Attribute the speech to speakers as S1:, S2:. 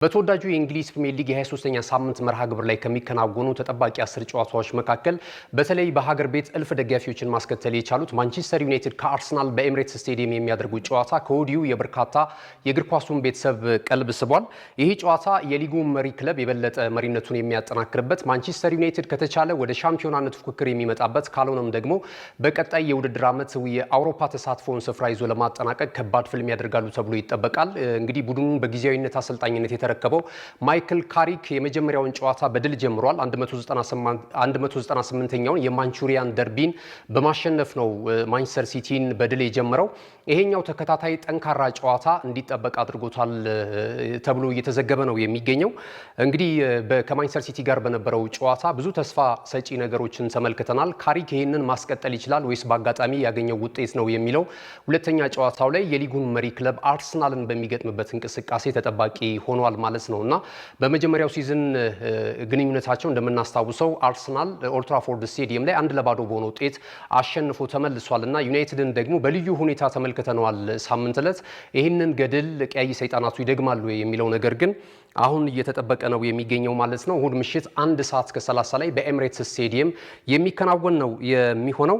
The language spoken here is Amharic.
S1: በተወዳጁ የእንግሊዝ ፕሪሚየር ሊግ የ23ኛ ሳምንት መርሃ ግብር ላይ ከሚከናወኑ ተጠባቂ 10 ጨዋታዎች መካከል በተለይ በሀገር ቤት እልፍ ደጋፊዎችን ማስከተል የቻሉት ማንቸስተር ዩናይትድ ከአርሰናል በኤምሬትስ ስቴዲየም የሚያደርጉት ጨዋታ ከወዲሁ የበርካታ የእግር ኳሱን ቤተሰብ ቀልብ ስቧል። ይህ ጨዋታ የሊጉ መሪ ክለብ የበለጠ መሪነቱን የሚያጠናክርበት፣ ማንቸስተር ዩናይትድ ከተቻለ ወደ ሻምፒዮናነት ፉክክር የሚመጣበት፣ ካልሆነም ደግሞ በቀጣይ የውድድር ዓመት የአውሮፓ ተሳትፎውን ስፍራ ይዞ ለማጠናቀቅ ከባድ ፍልሚያ ያደርጋሉ ተብሎ ይጠበቃል። እንግዲህ ቡድኑን በጊዜያዊነት አሰልጣኝነት የተረከበው ማይክል ካሪክ የመጀመሪያውን ጨዋታ በድል ጀምሯል። 198ኛውን የማንቹሪያን ደርቢን በማሸነፍ ነው ማንቸስተር ሲቲን በድል የጀመረው። ይሄኛው ተከታታይ ጠንካራ ጨዋታ እንዲጠበቅ አድርጎታል ተብሎ እየተዘገበ ነው የሚገኘው። እንግዲህ ከማንቸስተር ሲቲ ጋር በነበረው ጨዋታ ብዙ ተስፋ ሰጪ ነገሮችን ተመልክተናል። ካሪክ ይህንን ማስቀጠል ይችላል ወይስ በአጋጣሚ ያገኘው ውጤት ነው የሚለው ሁለተኛ ጨዋታው ላይ የሊጉን መሪ ክለብ አርሰናልን በሚገጥምበት እንቅስቃሴ ተጠባቂ ሆኗል ማለት ነው። እና በመጀመሪያው season ግንኙነታቸው እንደምናስታውሰው አርሰናል ኦልድትራፎርድ ስቴዲየም ላይ 1-0 በሆነ ውጤት አሸንፎ ተመልሷል። እና ዩናይትድን ደግሞ በልዩ ሁኔታ ተመልክተነዋል ሳምንት ዕለት። ይህንን ገድል ቀያይ ሰይጣናቱ ይደግማሉ የሚለው ነገር ግን አሁን እየተጠበቀ ነው የሚገኘው ማለት ነው። እሁድ ምሽት 1 ሰዓት ከ30 ላይ በኤምሬትስ ስቴዲየም የሚከናወን ነው የሚሆነው።